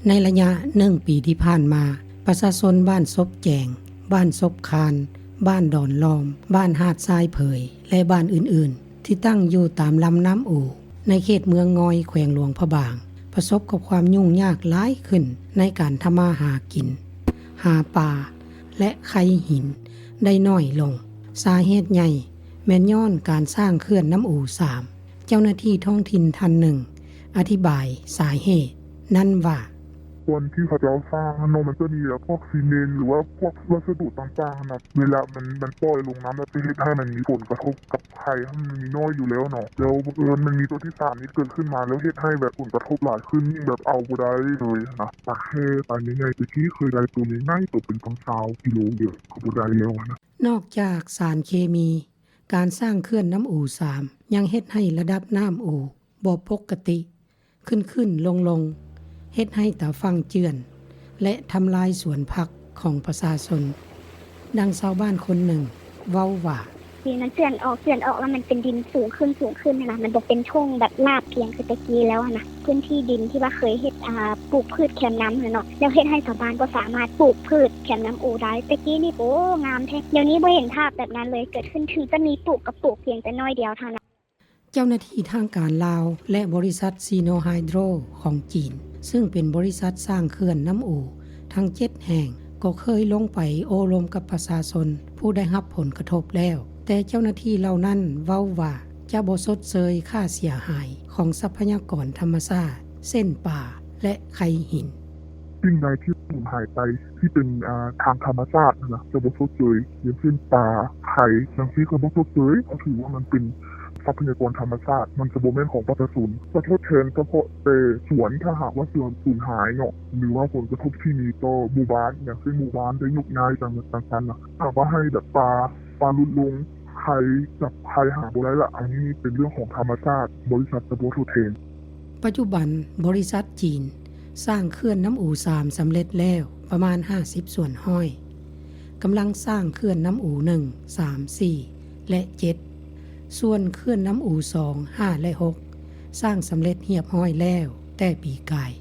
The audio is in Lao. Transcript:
ໃນໄລຍະໜຶ່ງປີທີ່ຜ່ານມາ, ປະຊາຊົນບ້ານສົບແຈງ, ບ້ານສົບຄານ, ບ້ານດອນລ້ອມ, ບ້ານຫາດຊາຍເຜີຍ ແລະ ບ້ານອື່ນໆ ທີ່ຕັ້ງຢູ່ຕາມລຳນ້ຳອູ ໃນເຂດເມືອງງອຍ ແຂວງຫຼວງພະບາງ ປະສົບກັບຄວາມຫຍຸ້ງຍາກຫຼາຍຂຶ້ນໃນການທຳມາຫາກິນ, ຫາປາ ແລະ ໄຄຫີນໄດ້ໜ້ອຍລົງ. ສາເຫດໃຫຍ່ແມ່ນຍ້ອນການສ້າງເຂື່ອນນ້ຳອູສາມ. ເຈົ້າໜ້າທີ່ທ້ອງຖິ່ນທ່ານໜຶ່ງອະທິບາຍສາເຫດນັ້ນວ່າ: ກ່ອນທີ່ເຂົາເຈົ້າສ້າງຫັ້ນເນາະ ມັນຈະມີແບບພວກຊີເມັນ ຫຼືວ່າພວກວັດສະດຸຕ່າງໆຫັ້ນນະ ເວລາມັນ ມັນປ່ອຍລົງນ້ຳ ແລ້ວຈະເຮັດໃຫ້ມັນມີຜົນກະທົບກັບໄຄ ມັນມີນ້ອຍຢູ່ແລ້ວເນາະ ແລ້ວບັງເອີນມັນມີຕົວທີສາມນີ້ເກີດຂຶ້ນມາ ແລ້ວເຮັດໃຫ້ແບບຜົນກະທົບຫຼາຍຂຶ້ນ ຍິ່ງແບບເອົາບໍ່ໄດ້ເລີຍຫັ້ນນະ. ປາແຄ ປາໃຫຍ່ໆ ແຕ່ກີ້ເຄີຍໄດ້ໂຕໃຫຍ່ໆ ໂຕເປັນປາຊາວກິໂລເດີ ກໍບໍ່ໄດ້ແລ້ວຫັ້ນນະ. ນອກຈາກສານເຄມີ, ການສ້າງເຂື່ອນນ້ຳອູສາມ ຍັງເຮັດໃຫ້ລະດັບນ້ຳອູບໍ່ປົກກະຕິ ຂຶ້ນໆລົງໆ ເຮັດໃຫ້ຕາຝັ່ງເຈື່ອນ ແລະ ທຳລາຍສວນຜັກຂອງປະຊາຊົນ. ດັ່ງຊາວບ້ານຄົນໜຶ່ງເວົ້າວ່າ: ທີ່ມັນເຈື່ອນອອກ ເຈື່ອນອອກ ແລ້ວມັນເປັນດິນສູງຂຶ້ນ ສູງຂຶ້ນຫັ້ນນະ ມັນບໍ່ເປັນທົ່ງແບບລາບພຽງຄືແຕ່ກີ້ແລ້ວຫັ້ນນະ. ພື້ນທີ່ດິນທີ່ວ່າເຄີຍເຮັດ ອ່າ ປູກພືດແຄມນ້ຳຫັ້ນເນາະ ແລ້ວເຮັດໃຫ້ຊາວບ້ານບໍ່ສາມາດປູກພືດແຄມນ້ຳອູໄດ້. ແຕ່ກີ້ນີ້ ໂອ້ ງາມແທ້ ດຽວນີ້ບໍ່ເຫັນພາບແບບນັ້ນເລີຍເກີດຂຶ້ນ ເຖິງຈະມີປູກກໍປູກພຽງແຕ່ໜ້ອຍດຽວເທົ່ານັ້ນ. ເຈົ້າໜ້າທີ່ທາງການລາວ ແລະ ບໍລິສັດຊີໂນໄຮໂດຣຂອງຈີນ ຊຶ່ງເປັນບໍລິສັດສ້າງເຂື່ອນນ້ຳອູທັງເຈັດແຫ່ງ ກໍເຄີຍລົງໄປໂອ້ລົມກັບປະຊາຊົນຜູ້ໄດ້ຮັບຜົນກະທົບແລ້ວ, ແຕ່ເຈົ້າໜ້າທີ່ເຫຼົ່ານັ້ນເວົ້າວ່າ ຈະບໍ່ຊົດເຊີຍຄ່າເສຍຫາຍຂອງຊັບພະຍາກອນທຳມະຊາດ ເຊັ່ນ ປາ ແລະ ໄຄຫີນ. ສິ່ງໃດທີ່ສູນຫາຍໄປ ທີ່ເປັນ ອ່າ ທາງທຳມະຊາດຫັ້ນນະ ຈະບໍ່ຊົດເຊີຍ ຢ່າງເຊັ່ນ ປາ ໄຄ ຈັ່ງຊີ້ ກໍບໍ່ຊົດເຊີຍ ເພາະຖືວ່າມັນເປັນຊັບພະຍາກອນທຳມະຊາດ ມັນຈະບໍ່ແມ່ນຂອງປະຊາຊົນ. ຈະທົດແທນສະເພາະແຕ່ສວນ ຖ້າຫາກວ່າສວນສູນຫາຍເນາະ ຫຼືວ່າຜົນກະທົບທີ່ມີຕໍ່ໝູ່ບ້ານ ຢ່າງເຊັ່ນ ໝູ່ບ້ານໄດ້ໂຍກຍ້າຍຈັ່ງ ຈັ່ງຊັ້ນນະ. ຖ້າຫາກວ່າໃຫ້ແບບປາ ປາຫຼຸດລົງ ໄຄ ຈັບໄຄຫາບໍ່ໄດ້ລະ ອັນນີ້ເປັນເລື່ອງຂອງທຳມະຊາດ ບໍລິສັດຈະບໍ່ທົດແທນ. ປັດຈຸບັນ ບໍລິສັດຈີນສ້າງເຂື່ອນນ້ຳອູສາມສຳເລັດແລ້ວປະມານຫ້າສິບສ່ວນຮ້ອຍ, ກຳລັງສ້າງເຂື່ອນນ້ຳອູໜຶ່ງ, ສາມ, ສີ່ ແລະ ເຈັດ, ສ່ວນເຂື່ອນນ້ຳອູສອງ, ຫ້າ ແລະ ຫົກ ສ້າງສຳເລັດຮຽບຮ້ອຍແລ້ວແຕ່ປີກາຍ.